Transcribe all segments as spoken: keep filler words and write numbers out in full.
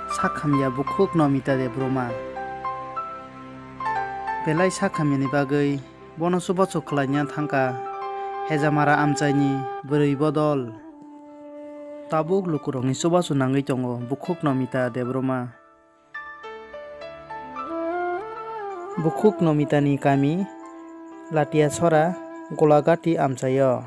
Sak hamya bukhuk Nomita Debbarma. Belai sak hamyani bagwi bono chubachu khlaina thangkha Hejamara amchaini bwrwi bodol. Tabuk lukurokni chubachu nangwi tongo bukhuk Nomita Debbarma. Bukhuk Nomitani kami Latiasora Golagati amchaio.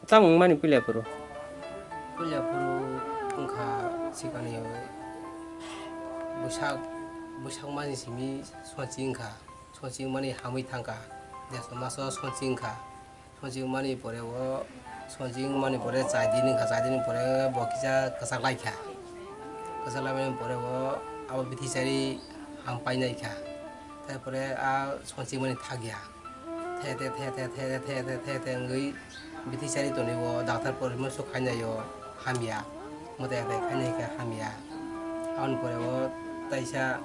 Tamo wngmani puila phuru? Puila phuru wngkha sikani bwsak, bwsak mani simi sonsi wngkha, sonsi wngmani hamwi thangkha, deso maso sonsi wngkha, sonsi wngmani pore o, sonsi wngmani pore chai din wngkha, chai din pore bo kisa kwchak laikha, kwchak laimani pore o abo bithi chari ham painaikha, tai pore a sonsi wngmani thakya. The, the, the wngwi bithi chari tonwi o, daktar porimorso khainai o, hamya. Mwtai atai khainai khe hamya. Aboni pore o taisa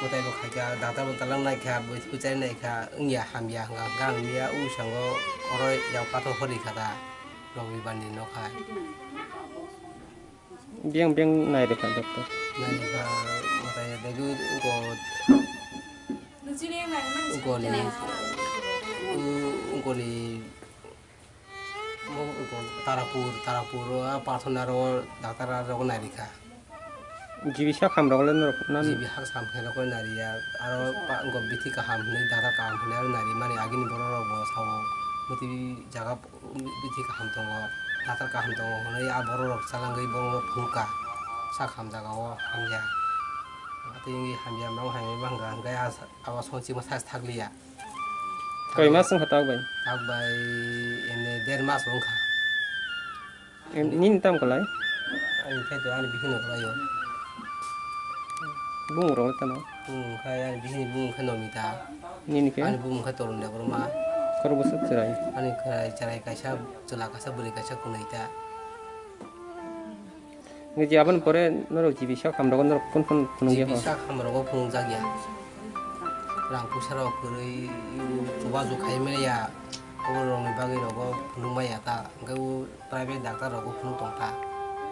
mwtai bo khaikha, daktar bo talang naikha, bithi chari naikha, wngya hamya hwnka hwnka ang miya u sango oro yang pathor hori kha da, Robibar ni nokha. Biyang biyang nai rwkha doctor. Nai rwkha, mwtai ya degu go, goni, u, goni, mo, go, Tarapur, Tarapur, a, Parthona ro, daktar ro nai rwkha. G B sak ham rok le norok nan? G B sak ham khe rok nai rwya, aro pa, go bithi kaham hwnwi, daktar kaham hwnwi aro nai rwmani agini borok rok bo sao, muti jaga. Bithi kaham tongo, daktar kaham tongo hwnwi a borok rok chalangwi borok no phunukha, sak hamjaga o hamya. Tei wngwi hamya, mao hamya wngkha hwnkhe a sa-, abo songchima size thakliya. Koi mas wngkha tak bai? Tak bai ene der mas wngkha. Em, nini tam kwlai? Ani khe to ani bihik no kwlai o. Bumung rok le tamo? Bumung khe ani bihik ni bumung khe Nomita. Nini khe? Ani bumung khe Torun Debbarma. Khorok bwswk chwrai? Ani khwrai chwrai kaisa, chwla kaisa, bwrwi kaisa, kwnwi ta. Ngi je aboni pore norok G B sak hamrogo norok phone phone phunukya ho? G B sak hamrogo phunukjakya. Rang puisa rok kwrwi chubachu khai manya. Oborokni bagwi rogo phunuk manya ta. Hwnkhe o private doctor rogo phunuk tong ta.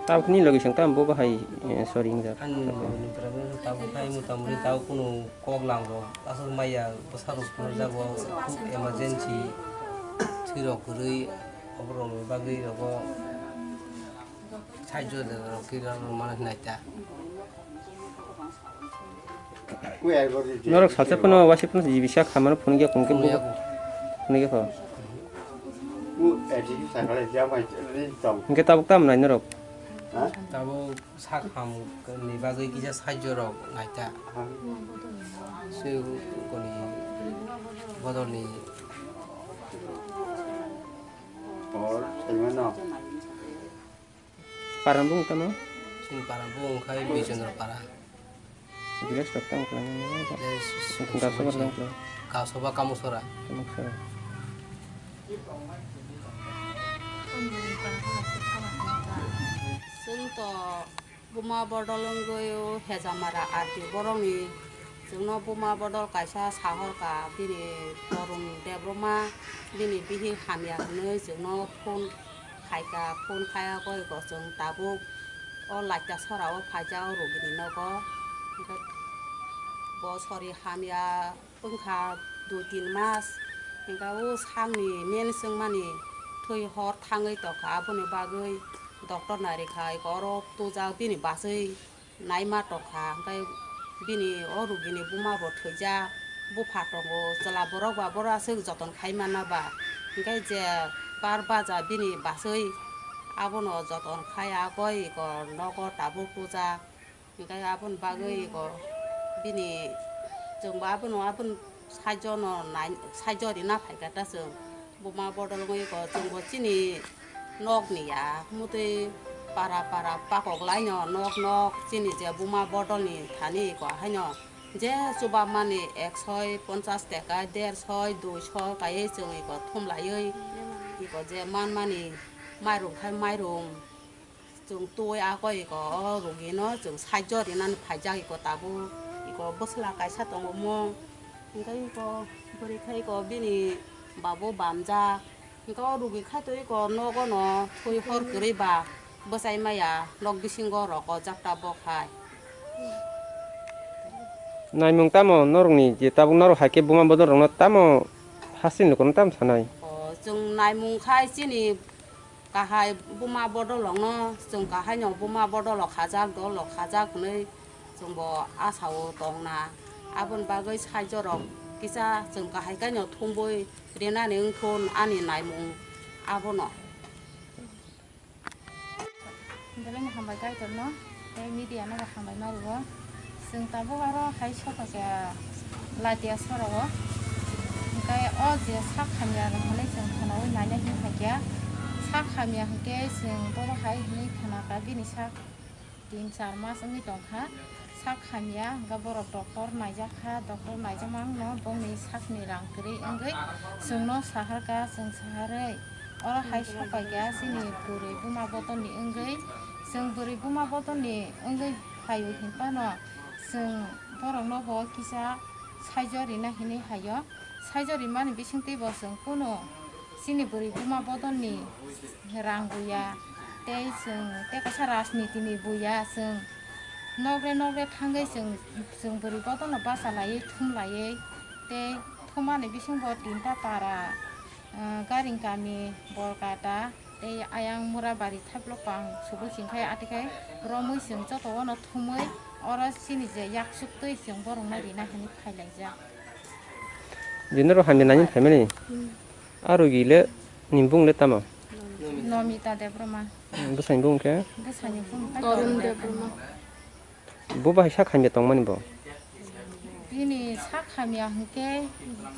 Tabuk ni logi song tamo bo bahai, eh, sorry wngjak. Ani logi ni private tabuk khai motamoti tabuk kunu kok lam rok aswk maya bwsa rok phunukjago, emergency thwi rok kwrwi oborokni bagwi rogo sahajyo rok khe rok mano hinai ta. Norok salsa phano waisa phano G B sak hamano phunukya, phunukya. Phunukya kho. Hwnkhe tabuk tamo nai norok? Tabuk sak ham ni bagwi kisa sahajyo rok naita. Swi koni bodolni. Paran bung tamo? Chini para bung khai Bijendra para. Village rok tamo khlai nang. Village Gasoba tamo khlai. Gasoba Kamusora. Kamusora. Chwng to buma bodol wngwi o Hejamara R D borokni chwngno buma bodol kaisa sahorkha, bini Torun Debbarma bini bihik hamya hwnwi chwngno phone khaikha, phone khaiya goi go chwng tabuk o Laita sora o phaijak o rugini nogo. Hwnkhe bo sori hamya wngkha dui tin mas, hwnkhe o sakni mens wngmani thwi hor thangwi tongkha, aboni bagwi doctor nai rwkha, eko oro tujak bini bachwi. Naima tongkha, hwnkhe bini o rugini buma bo thwijak, bupha tongo, chwla borok ba boro aswk joton khai manna ba, hwnkhe je bar baja bini bachwi abono joton khai agoi eko nogo tabuk tujak, hwnkhe aboni bagwi eko bini chwngbo abono aboni Saijo no nai, saijo rina phaikha ta chwng. Buma bodol wngwi ko chwngbo chini nok ni ya, mutwi para para pakok laino nok nok chini je buma bodol ni thani ko haino je chuba mani ekshoi ponchas teka, dershoi, duishoi kaiwi chwng iko thum laiwi iko je man mani mairum khai mairum. Chwng twi a koi iko o rugino chwng saijo rinani phaijak iko tabuk iko bwsla kaisa tongo mung. Hwnkhe iko bwrwi khe iko bini babu bamjak. Hwnkhe o rugi khaito iko nogo no twi hor kwrwi ba bwchai maya nok bisingo roko jakta bok hai. Naimung tamo norokni je tabuk norok hai khe buma bodol rokno tamo hasteni lukurokno tamo sanai? O chwng naimung khai chini kahai buma bodolokno chwng kahaino buma bodolok khajak, dolok khajak hwnwi chwngbo asao tongna. Aboni bagwi saijorok kisa chwng kahai kaino thumbui rinani wngthun ani naimung abono. Belai no hambai kaitorno, tei media no bo hambai ma rwo. Chwng tabuk aro hai sokha khe Latia sora o. Hwnkhe o je sak hamya rok hwnwi chwng khwnaui naina hini phaikha. Sak hamya hwnkhe chwng bobo hai hwnwi khwnakha bini sak tin char mas wngwi tongkha. Sak hamya, hwnkhe borok doctor naijak kha, doctor naijakma wngno bongni sakni rang kwrwi wngwi chwngno saharkha, chwng saharwi oro hai sopaikha chini bwrwi buma bodolni wngwi. Chwng bwrwi buma bodolni wngwi phaio hinphano chwng borokno bo kisa saijo rina hinwi haio. Saijo rimani bisingtwi bo chwng kunu chini bwrwi buma bodolni rang buya, tei chwng tei kaisa rajnitini buya, chwng nokre nokre thangwi chwng, chwng bwrwi bodolno bacha laiwi thum laiwi tei thumani bisingo tinta para, ah, Garing kami, Borkata tei ayang Murabari thaiplok pang subui chingkhai atikhai romwi chwng joto wano thumwi oro chini je yaksuk twi chwng borokno rina hinwi phailaijak. Jindoro hamya nani phaimani. Hmm. Aro gile ni bung le tamo? Nomita Debbarma. Bwsani bung khe? Bwsani bung khe Torun Torun Debbarma. Debbarma. Bo bahai sak hamya tongmani bo? Bini sak hamya hwnkhe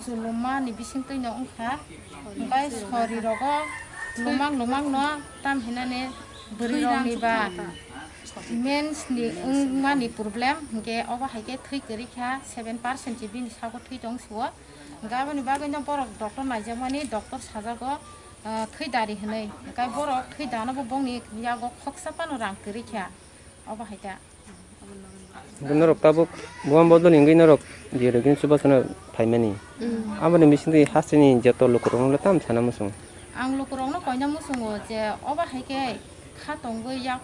chuluma ni bisingtwi no wngkha. Hwnkhe sori rogo lumang lumang no tam hinani bwrwi rok ni ba mens ni wngmani problem hwnkhe obo hai khe thwi kwrwi kha seven percent se bini sago thwi tong sio. Hwnkhe aboni bagwino borok doctor naijakmani, doctor sajago, ah, thwi dari hinwi. Hwnkhe borok thwi dano bo bongni yago khoksa phano rang kwrwi kha. Obo hai ta. Hwnkhe norok tabuk buma bodol hwnkhe norok je rwgwini chubachu no phaimani. Mm. Aboni bisingtwi hasteni joto lukurokno le tamo sana muchungo? Ang lukurokno koina muchungo je obo hai khe kha tongwi yak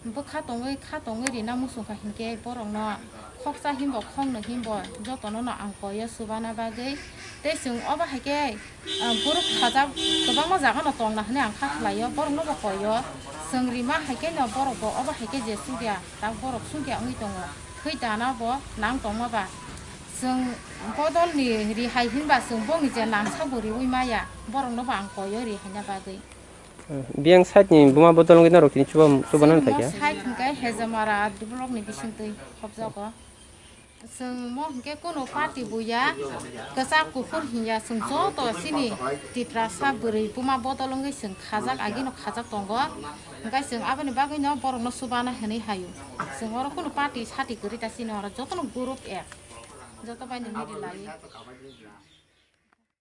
Bwkha tongwi, kha tongwi rina muchung kha hinkhe borokno khoksa himbo, khoknwi himbo jotono no ang koi o chubana bagwi. Tei chwng obo hai khe, ah, group khajak kwbangma jaga no tongna hwnwi ang kha khlai o, borok no bo koi o. Chwng rima hai khe no borok bo obo hai khe je chukya, tak borok chukya wngwi tongo. Thwi dana bo nang tongma ba. Chwng bodol ni ri hai hinba chwng bongni je nangsa bo riwi maya, borok no bo ang koi o ri haina bagwi. Biyang side ni buma bodol wngwi norok tini chuba, chubanani phaikha. Side hwnkhe Hejamara block ni bisingtwi khopjago. Chwng mo hwnkhe kunu party buya, kwchak kuphur hinya, chwng joto chini Tiprasa bwrwi buma bodol wngwi chwng khajak, agino khajak tongo. Hwnkhe chwng aboni bagwino borokno chubana hwnwi haio. Chwng oro kunu party sati kwrwi ta chini oro jotono group ek. Joto bai no miri lai.